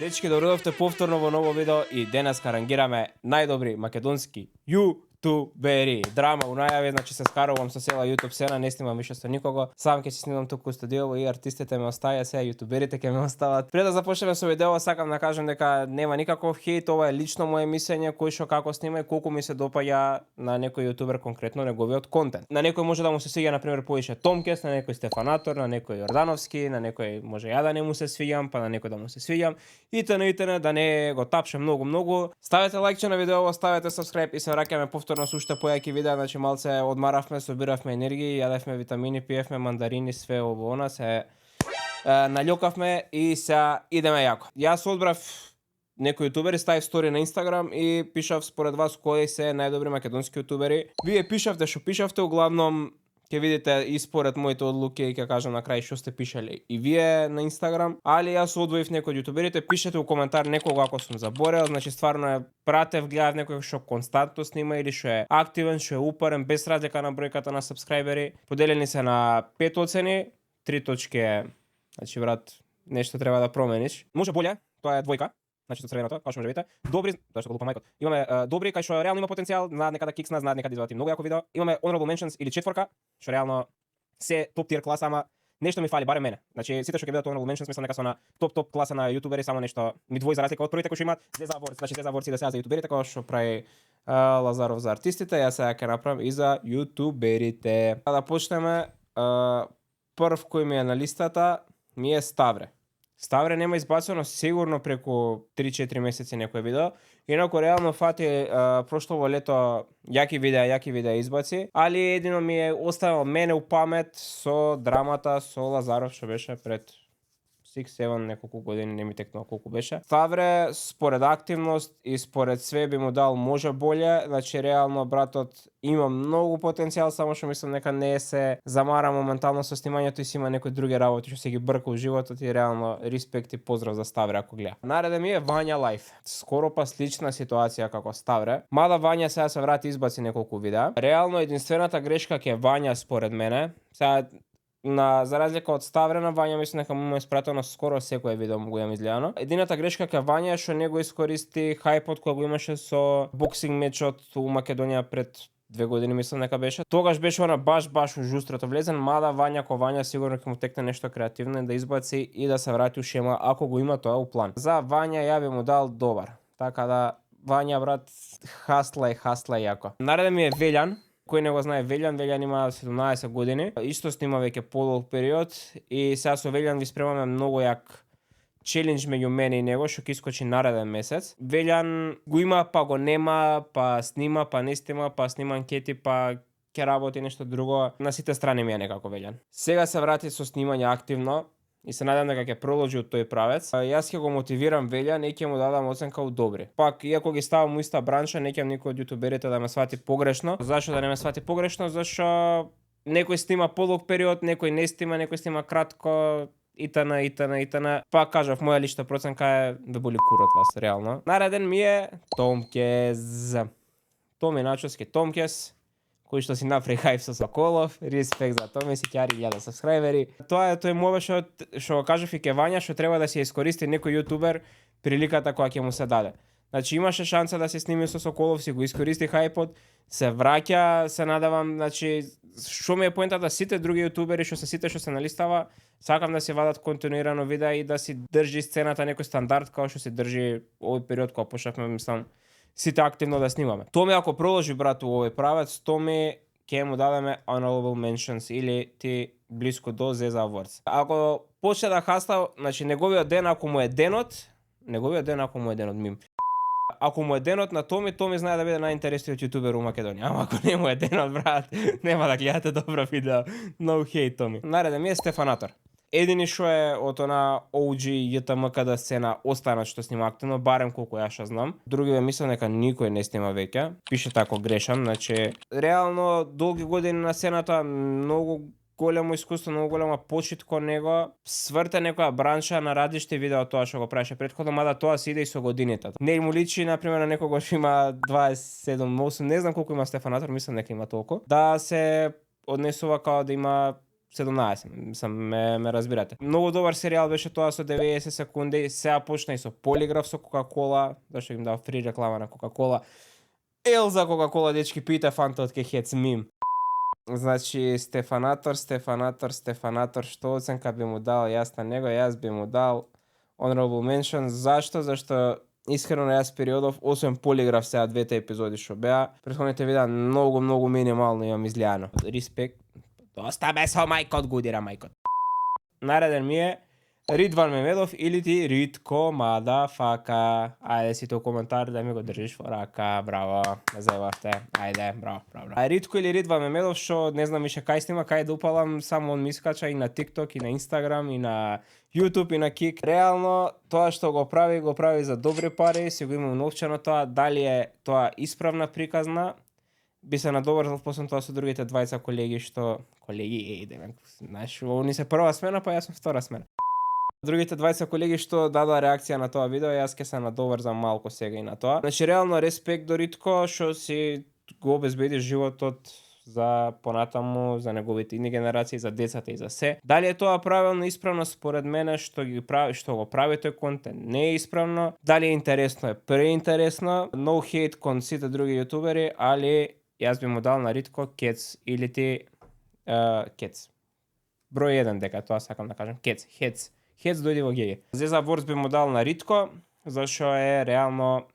Дечки, добродовте повторно во ново видео и денес рангираме најдобри македонски јутубери. Драма у најави, значи се скарувам со цела YouTube сцена, не снимам више со никого. Сам ќе се снимам туку студиово и артистите ме оставија, сега јутуберите ќе ме остават. Пред да започнеме со видео, сакам да кажам дека нема никаков хейт, ова е лично мое мислење, кој што како снима и колку ми се допаѓа на некој јутубер конкретно неговиот контент. На некој може да му се свиѓа на пример повише Томкес, на некој Стефанатор, на некој Јордановски, на некој може ја да не му се свиѓам, па на некој да му се свиѓам. Итн, да не го тапшам многу. Ставете лајкче на видео, ставете subscribe и се враќаме повторно со уште појаки видеа, значи малце одмаравме, собиравме енергија, јадевме витамини, пиевме мандарини, све ово она се наљокавме и сега идеме јако. Јас одбрав некои јутубери, ставив стори на Инстаграм и пишав според вас кои се најдобри македонски јутубери. Вие пишавте што пишавте, углавном ќе видите и според моите одлуки и ќе кажам на крај што сте пишале и вие на Инстаграм, али јас одвоив некои од јутуберите, пишете у коментар некого ако сум заборел, значи стварно е пратев, гледав некој што константно снима или што е активен, што е упорен, без разлика на бројката на сабскрајбери. Поделени се на 5 оцени, 3 точки, значи брат, нешто треба да промениш. Може боле, тоа е двојка. Значи, црвеното, како што може видите. Добри, тоа што го лупам мајкот. Имаме добри кај што реално има потенцијал, знаат нека да кикснат, знаат нека да извадат многу јако видео. Имаме honorable mentions или четворка, што реално се топ тир класа, ама нешто ми фали, барем мене. Значи, сите што ќе бидат honorable mentions, мислам нека се на топ класа на јутубери, само нешто ми двои за разлика од првите кои што имаат Зеза Awards, значи Зеза Awards да се за јутуберите, како што прави Лазаров за артистите, јас сега ќе направам и за јутуберите. Да почнеме, прв кој ми е на листата ми е Ставре. Ставре нема избацено сигурно преку 3-4 месеци некој видео. Инаку реално фати прошло лето јаки видеа избаци, али едино ми е оставил мене у памет со драмата со Лазаров што беше пред 6-7 неколку години, не ми текнува колку беше. Ставре според активност и според све би му дал може боле, значи реално братот има многу потенцијал, само што мислам нека не се замара моментално со снимањето и си има некои други работи што се ги брка у животот и реално респект и поздрав за Ставре ако гледа. Нареде ми е Вања Лайф. Скоро па слична ситуација како Ставре. Мада Вања сега се врати избаци неколку видеа. Реално единствената грешка ќе Вања според мене. Сега за разлика од Ставре, на Вања мислам дека му е испратено скоро секое видео му го имам изгледано. Едината грешка кај Вања е што не го искористи хајпот кој го имаше со боксинг мечот у Македонија пред 2 години мислам дека беше. Тогаш беше она баш у жустрото влезен, мада Вања ко Вања сигурно ќе му текне нешто креативно да избаци и да се врати у шема ако го има тоа у план. За Вања ја би му дал добар. Така да Вања брат хасла јако. Нареден ми е Велјан. Кој не го знае Велјан има 17 години, исто снима веќе подолг период и сега со Велјан ви спремаме многу јак челендж меѓу мене и него што ќе искочи нареден месец. Велјан го има, па го нема, па снима, па не снима, па снима анкети, па ќе работи нешто друго. На сите страни ми е некако Велјан. Сега се врати со снимање активно и се надевам дека ќе продолжи од тој правец. Јас ќе го мотивирам Велјан и ќе му дадам оценка од добри. Пак, иако ги ставам у иста бранша, не ќе никој од јутуберите да ме свати погрешно. Зашто да не ме свати погрешно? Зашто некој снима подолг период, некој не снима, некој снима кратко, итн. Пак кажав, моја лична проценка е да боли курот вас, реално. Нареден ми е Томкес. Томи Начовски Томкес, кој што си направи хајп со Соколов, респект за тоа, си ќари 1000 сабскрајбери. Тоа е тој момент што го кажав и ке Вања, што треба да се искористи некој јутубер приликата која ќе му се даде. Значи имаше шанса да се сними со Соколов, си го искористи хајпот, се враќа, се надевам, значи што ми е поентата сите други јутубери што се налистава, сакам да се вадат континуирано видеа и да си држи сцената некој стандард како што се држи овој период кога почнавме, мислам, сите активно да снимаме. Томи ако продолжи брат у овој правец, Томи ќе му дадеме honorable mentions или ти блиску до Зеза Awards. Ако почне да хаста, значи неговиот ден ако му е денот мим. Ако му е денот на Томи знае да биде најинтересниот јутубер у Македонија. Ама ако не му е денот брат, нема да гледате добро видео. No hate Томи. Нареден ми е Стефанатор. Едини што е од она OG JTMKD сцена останат што снима активно, барем колку јас што знам. Други мислам дека никој не снима веќе. Пише тако грешам, значи реално долги години на сцената, многу големо искуство, многу голема почит кон него. Сврте некоја бранша на радиште видео тоа што го правеше претходно, мада тоа се иде и со годините. Не му личи на пример на некого што има 27-8, не знам колку има Стефанатор, мислам дека има толку. Да се однесува како да има 17, ме разбирате. Многу добар серијал беше тоа со 90 секунди, сега почна и со полиграф со Кока-кола, зашто им дава фри реклама на Кока-кола. За Кока-кола, дечки, пита фантот ке хец мим. Значи, Стефанатор, што оценка би му дал јас на него? Јас би му дал honorable mention. Зашто? Зашто искрено јас периодов, освен полиграф сега двете епизоди што беа, претходните видеа многу минимално имам изгледано. Респект. Доста бе со мајкот, гудира мајкот. Нареден ми е Ридван Мемедов или ти Ритко мадафака. Ајде сите у коментар да ми го држиш во рака, браво, не зајбавте, ајде, браво. Ритко или Ридван Мемедов, што не знам више кај снима, кај да упалам, само он ми искача и на TikTok, и на Instagram, и на YouTube, и на Kik. Реално, тоа што го прави за добри пари, си го имам новчано тоа, дали е тоа исправна приказна, би се надоврзал после тоа со другите двајца колеги што... Колеги, знаеш, они се прва смена, па јас сум втора смена. Другите двајца колеги што дадоа реакција на тоа видео, јас ке се надоврзам малку сега и на тоа. Значи, реално респект до Ритко што си го обезбеди животот за понатаму, за неговите идни генерации, за децата и за се. Дали е тоа правилно, исправно, според мене што го прави тој контент не е исправно. Дали е интересно, е преинтересно. No hate кон сите други јутубери, али јас би му дал на Ритко Кец или ти Кец. Број 1 дека тоа сакам да кажам. Кец, Хец дојди во ГГ. Зеза Ворц би му дал на Ритко, зашто е реално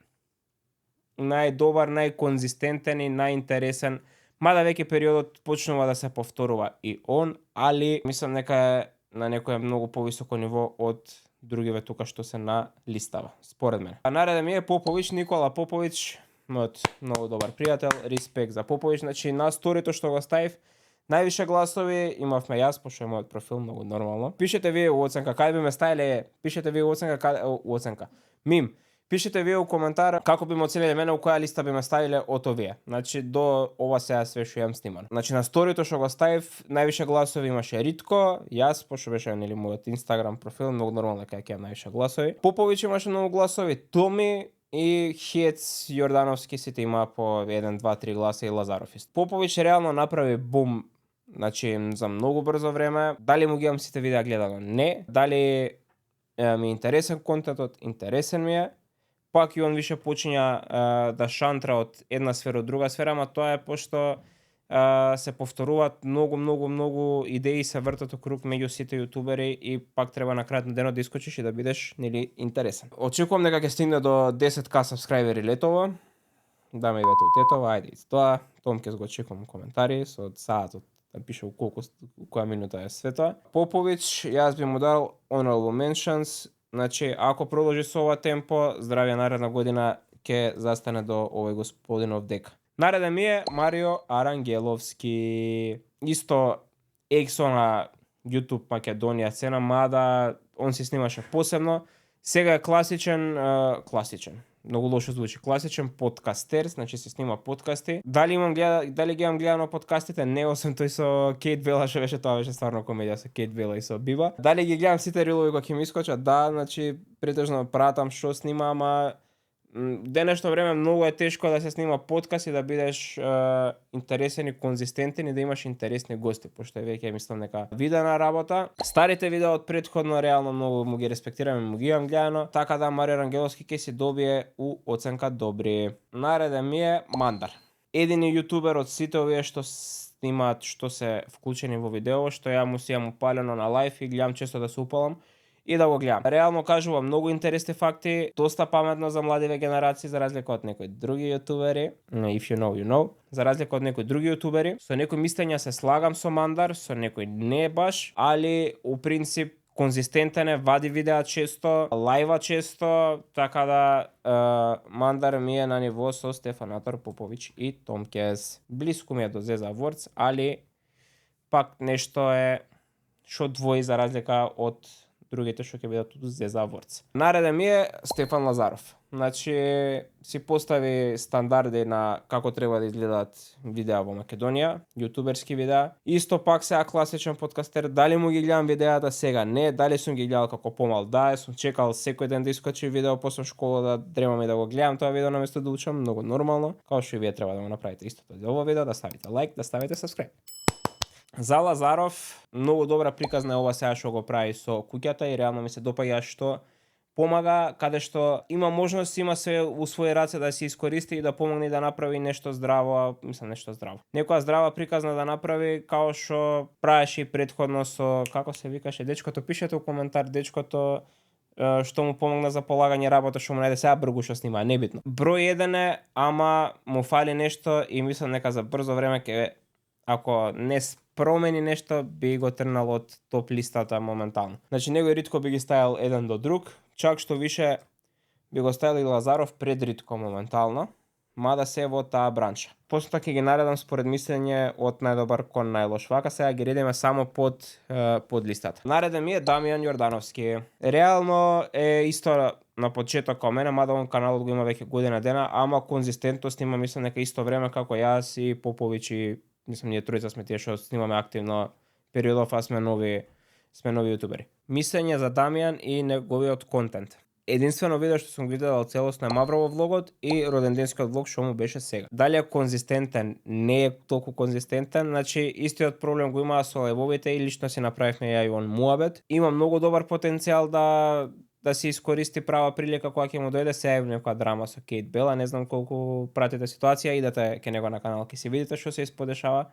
најдобар, најконзистентен и најинтересен. Мада веќе периодот почнува да се повторува и он, али мислам дека е на некој многу повисоко ниво од другиве тука што се на листава, според мене. Нареден ми е Попович, Никола Попович, мојот многу добар пријател, респект за Попович. Значи, на сторито што го ставив, највише гласови имавме јас, пошто е мојот профил, многу нормално. Пишете вие оценка, кај би ме ставиле, пишете вие оценка, мим. Пишете вие у коментар како би ме оцениле мене, у која листа би ме ставиле од овие. Значи, до ова сега све што имам снимано. Значи, на сторито што го ставив, највише гласови имаше Ритко, јас, пошто беше нели мојот Instagram профил, многу нормално дека ќе имам највише гласови. Попович имаше многу гласови, Томи и Хец Јордановски сите има по 1, 2, 3 гласа и Лазаров ист. Попович реално направи бум, значи за многу брзо време. Дали му ги имам сите видеа гледано? Не. Дали ми е интересен контентот? Интересен ми е. Пак и он више почиња да шантра од една сфера од друга сфера, ама тоа е пошто се повторуваат многу идеи се вртат округ меѓу сите јутубери и пак треба на крајот на денот да искочиш и да бидеш нели интересен. Очекувам дека ќе стигне до 10k сабскрајбери летово. Да ме вете утетова, ајде тоа. Томке го очекувам коментари со саатот да пише у која минута е све тоа. Попович, јас би му дал honorable mentions. Значи, ако продолжи со ова темпо, здравје наредна година ќе застане до овој господинов дека. Нареден ми е Марио Арангеловски. Исто ексо на YouTube Македонија сцена, мада он се снимаше посебно. Сега е класичен, многу лошо звучи, класичен подкастер, значи се снима подкасти. Дали ги имам гледано подкастите? Не, освен тој со Кейт Бела, што беше тоа, беше стварно комедија со Кейт Бела и со Биба. Дали ги гледам сите рилови кои ќе ми искочат? Да, значи претежно пратам што снима, ама денешно време многу е тешко да се снима подкаст и да бидеш интересен и конзистентен и да имаш интересни гости, пошто е веќе мислам дека видена работа. Старите видеа од претходно реално многу му ги респектирам и му ги имам гледано, така да Марио Арангеловски ќе си добие у оценка добри. Нареден ми е Мандар. Едини јутубер од сите овие што снимаат, што се вклучени во видео, што ја му си имам упалено на лайф и гледам често да се упалам и да го гледам. Реално кажува многу интересни факти, доста паметно за младиве генерации, за разлика од некои други јутубери. If you know, you know. За разлика од некои други јутубери. Со некои мислења се слагам со Мандар, со некои не баш, али у принцип конзистентен е, вади видеа често, лајва често, така да Мандар ми е на ниво со Стефанатор Попович и Томкес. Блиску ми е до Зеза Ворц, али пак нешто е што двои за разлика од другите што ќе бидат од Зеза Ворц. Нареден ми е Стефан Лазаров. Значи си постави стандарди на како треба да изгледаат видеа во Македонија, јутуберски видеа. Исто пак сега класичен подкастер, дали му ги гледам видеата сега? Не, дали сум ги гледал како помал? Да, сум чекал секој ден да искочи видео после школа да дремам и да го гледам тоа видео наместо да учам, многу нормално. Као што и вие треба да го направите истото за ова видео, да ставите лайк, да ставите subscribe. За Лазаров, многу добра приказна е ова сега што го прави со куќата и реално ми се допаѓа што помага, каде што има можност, има се у своји раце да се искористи и да помогне да направи нешто здраво, мислам нешто здраво. Некоја здрава приказна да направи, као што правеше и претходно со, како се викаше, дечкото, пишете у коментар, дечкото што му помогна за полагање работа, што му најде сега бргу што снима, небитно. Број 1 е, ама му фали нешто и мислам нека за брзо време ќе, ако не промени нешто, би го трнал од топ листата моментално. Значи него и Ритко би ги ставил еден до друг, чак што више би го ставил и Лазаров пред Ритко моментално, мада се во таа бранша. После ќе ги наредам според мислење од најдобар кон најлош. Вака сега ги редиме само под листата. Нареден ми е Дамјан Јордановски. Реално е исто на почеток као мене, мада он каналот го има веќе година дена, ама конзистентност има мислам нека исто време како јас и Попович и мислам ние тројца сме тие што снимаме активно периодов, а сме нови јутубери. Мислење за Дамјан и неговиот контент. Единствено видео што сум гледал целосно е Маврово влогот и роденденскиот влог што му беше сега. Дали е конзистентен? Не е толку конзистентен, значи истиот проблем го има со лайвовите и лично си направивме ја и он муабет. Има многу добар потенцијал да се искористи права прилика кога ќе му дојде, сега е некоја драма со Кейт Бела, не знам колку пратите ситуација, идете ке него на канал, ќе си видите што се исподешава,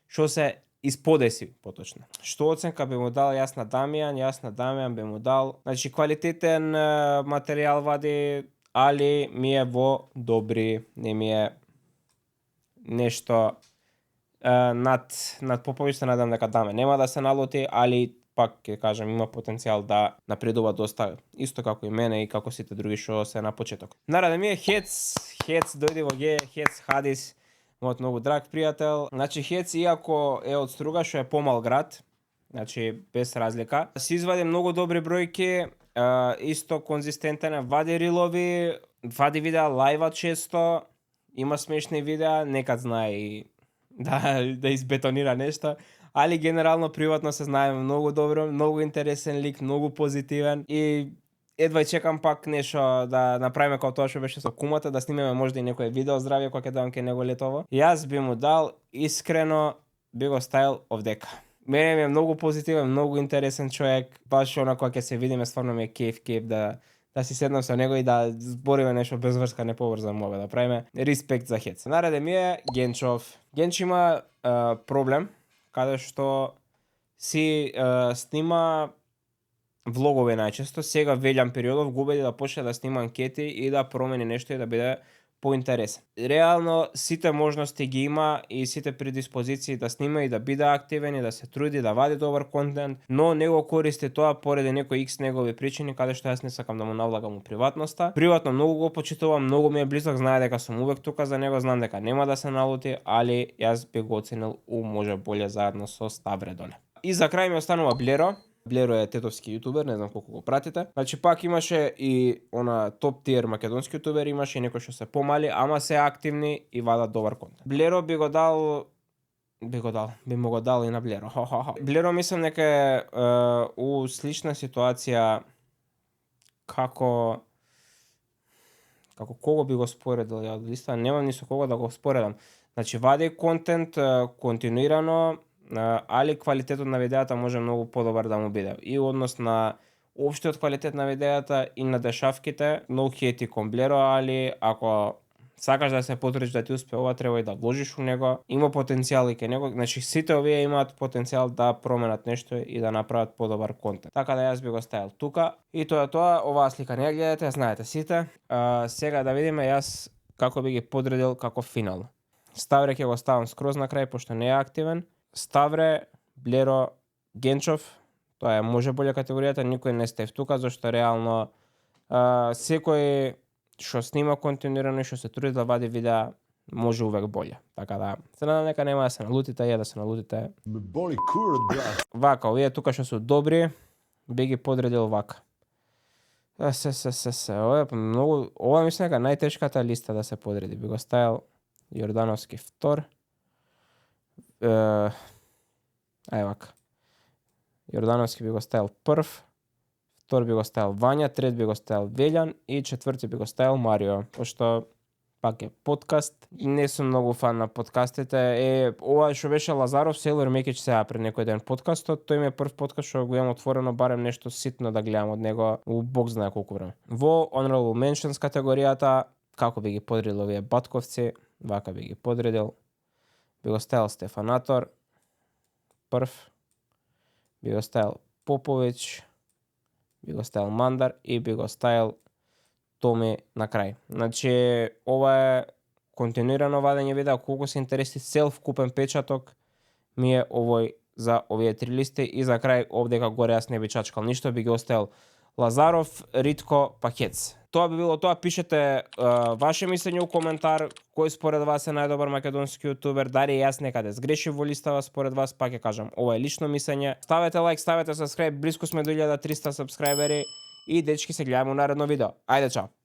што се исподеси поточно. Што оценка би му дал јас на Дамјан би му дал, значи квалитетен материјал вади, али ми е во добри, не ми е нешто над Попович, се надам дека Дамјан нема да се налути, али пак ќе кажам има потенцијал да напредува доста, исто како и мене и како сите други што се на почеток. Нареден ми е Хец дојде во ге, Хец Хадис, мојот многу драг пријател. Значи Хец, иако е од Струга, што е помал град, значи без разлика, си извади многу добри бројки, исто конзистентен е, вади рилови, вади видеа лајва често, има смешни видеа, некад знае и да избетонира нешто, али генерално приватно се знаеме многу добро, многу интересен лик, многу позитивен и едва чекам пак нешто да направиме како тоа што беше со кумата, да снимеме можда и некое видео здравје кога ќе дојдам ке него летово. Јас би му дал, искрено би го ставил овдека. Мене ми е многу позитивен, многу интересен човек, баш она кога ќе се видиме, стварно ми е кеф да си седнам со него и да збориме нешто без врска, не поврзано мове да правиме. Респект за Хец. Нареден ми е Генчов. Генч има проблем каде што си снима влогове најчесто, сега велјан периодов го убеди да почне да снима анкети и да промени нешто и да биде поинтересен. Реално сите можности ги има и сите предиспозиции да снима и да биде активен и да се труди да вади добар контент, но не го користи тоа поради некои X негови причини каде што јас не сакам да му навлагам у приватноста. Приватно многу го почитувам, многу ми е близок, знае дека сум увек тука за него, знам дека нема да се налути, али јас би го оценил може боле заедно со Ставре доле. И за крај ми останува Блеро. Блеро е тетовски јутубер, не знам колку го пратите. Значи пак имаше и она топ тиер македонски јутубери, имаше и некои што се помали, ама се активни и вадат добар контент. Блеро би му го дал и на Блеро. Блеро мислам дека е у слична ситуација како кого би го споредил ја од листа, немам ни со кого да го споредам. Значи вади контент континуирано, али квалитетот на видеата може многу подобар да му биде. И однос на општиот квалитет на видеата и на дешавките, no hate кон Блеро, али ако сакаш да се потрудиш да ти успеува, треба и да вложиш у него. Има потенцијал и ке него, значи сите овие имаат потенцијал да променат нешто и да направат подобар контент. Така да јас би го ставил тука. И тоа е тоа, оваа слика не ја гледате, знаете сите. Сега да видиме јас како би ги подредил како финал. Ставре ќе го ставам скроз на крај, пошто не е активен. Ставре, Блеро, Генчов, тоа е може боле категоријата, никој не стев тука, зашто реално секој што снима континуирано и што се труди да вади видеа, може увек боле. Така да, се надам дека нема да се налутите, ја да се налутите. Ме боли курот, брат. Вака, овие тука што се добри, би ги подредил вака. Ова е многу, ова мислам дека најтешката листа да се подреди. Би го ставил Јордановски втор. Ај вака. Јордановски би го ставил прв, втор би го ставил Вања, трет би го ставил Велјан и четврти би го ставил Марио, пошто пак е подкаст. Не сум многу фан на подкастите. Ова што беше Лазаров, Селор Мекич сега пред некој ден подкастот, тој ми е прв подкаст што го имам отворено, барем нешто ситно да гледам од него, у бог знае колку време. Во Honorable Mentions категоријата, како би ги подредил овие батковци, вака би ги подредил. Би го ставил Стефанатор, прв, би го ставил Попович, би го ставил Мандар и би го ставил Томи на крај. Значи, ова е континуирано вадење видео, колку се интереси селф купен печаток ми е овој за овие три листи и за крај овдека горе јас не би чачкал ништо, би ги оставил Лазаров, Ритко, Пакец. Тоа би било тоа, пишете ваше мислење у коментар, кој според вас е најдобар македонски јутубер, дали јас некаде сгрешив во листава според вас, пак ќе кажам, ова е лично мислење. Ставете лайк, ставете сабскрајб, близко сме до 1300 сабскрајбери и дечки се гледаме у наредно видео. Ајде, чао!